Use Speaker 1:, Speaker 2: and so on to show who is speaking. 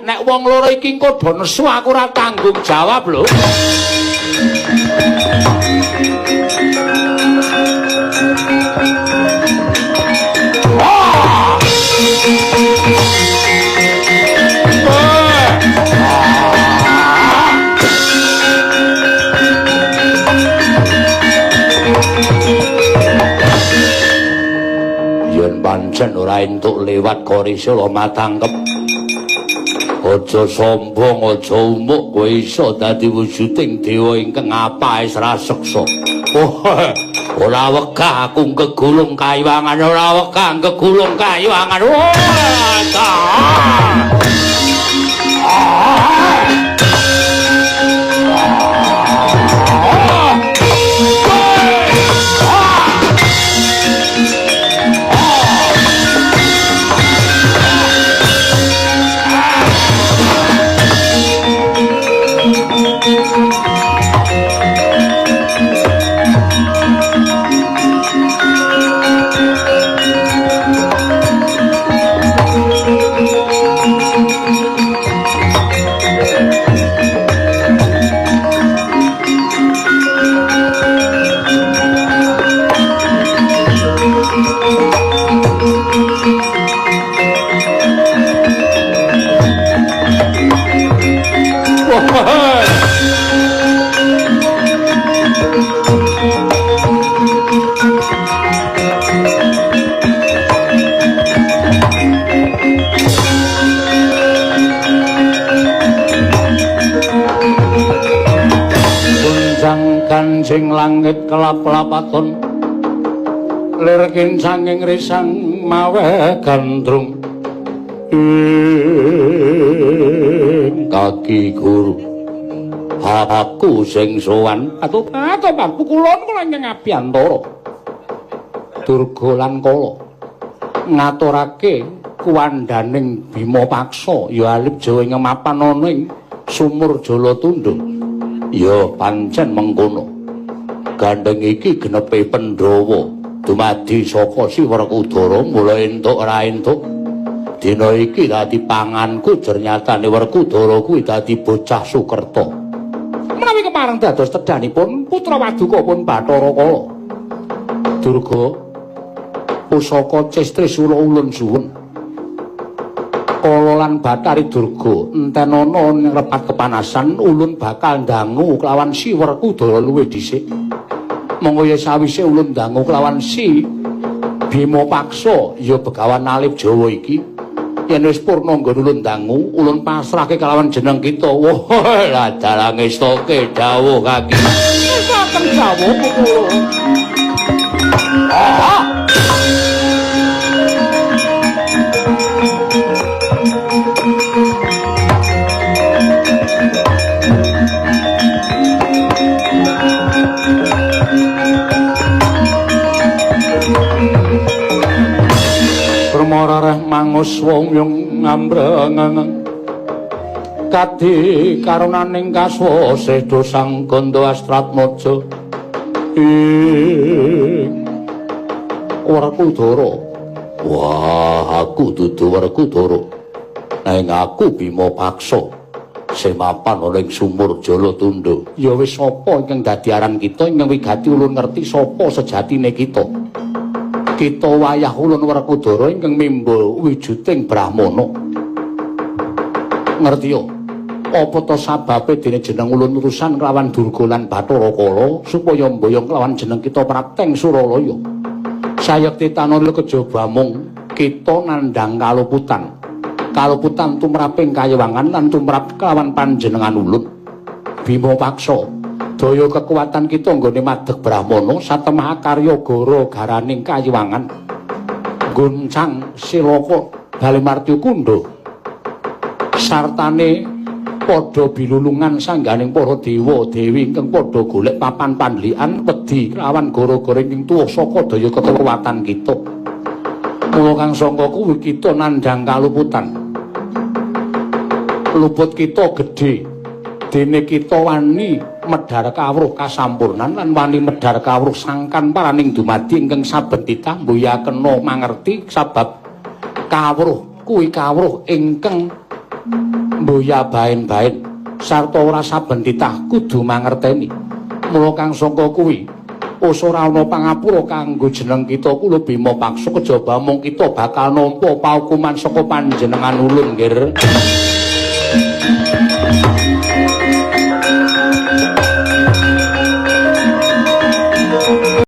Speaker 1: Nek wong loro iki engko do nesu aku ora tanggung jawab lho. Yen pancen ora entuk lewat Korisala matangkep. Aja sombong, aja umuk, kowe iso dadi wujuding dewa ingkang apaes raseksa. Oh, ora wegah aku gegulung kayiwangan, ora wegah gegulung kayiwangan. Oh, ta. Kancing langit kelap-lapaton lir kincanging risang mawe gandrung ing kaki guru aku sing sowan atuh pukulon kula ingkang abiyantara Durga lan Kala ngaturake kuwandaning Bima Paksa ya alip Jawa ing mapan ana ing sumur Jalatundha. Ya pancen mengkono. Gandeng iki genepe Pandhawa dumadi saka Si Werkudara mula entuk ora entuk dina iki dadi panganku jernyatane Werkudara kuwi dadi bocah Sukerta. Menawi kepareng dados tedhanipun putra Waduka pun Bathara Kala. Durga pusaka Cestrisula ulun suwun. Kala lan Bathari Durga entenana ning repat kepanasan ulun bakal ndangu kelawan Si Werkudara luwih dhisik. Monggo ya sawise ulun ndangu kelawan Si Bima Paksa ya Begawan Alif Jawa iki. Yen wis purna nggon ulun dangu, ulun pasrahke kelawan jeneng kita. Wah, lah dalange stoke dawuh kaki. Saken dawuh kula. Ah! Permorareh mangus wong yung ngambreng kadi karunaning kaswa sedo sang Ganda Astratmaja ing Werkudara. Wah, aku dudu Werkudara, ning aku Bima Paksa sing mapan ana ing sumur Jalatundha. Ya wis sapa ingkang dadi aran kita ingkang wigati ulun ngerti sapa sejatine kita. Kita wayah ulun Werkudara ingkang mimba wujuding Brahmana. Ngerti yo? Apa ta sababe dene jeneng ulun urusan kelawan Durga lan Bathara Kala supaya mboyong kelawan jeneng kita prapteng Suralaya. Sayekti tanana kejaba mung kita nandhang kaluputan. Kaluputan tumraping kayiwangan lan tumrap kelawan panjenengan ulun. Bima Paksa, daya kekuatan kita nggone madeg Brahmana satemah karya gara garaning kayiwangan goncang silaka Balimartya Kundha sartane padha bilulungan sangganing para dewa dewi ingkang padha golek papan pandlikan wedi lawan gara-gara ingkang tuwuh saka daya kekuatan kita. Mula kang sangka kuwi kita nandhang kaluputan. Luput kita gedhe dene kita wani medhar kawruh kasampurnan lan wani medhar kawruh sangkan paraning dumadi ingkang saben titah mbuyakena mangerti sabab kawruh kuwi kawruh ingkang Mboya baen-baen sarta ora saben titah kudu mangerteni. Mula kang saka kuwi ora ana pangapura kanggo jeneng kita kula Bima Paksa kejaba mung kita bakal nampa paukuman saka panjenengan ulun, Nggir.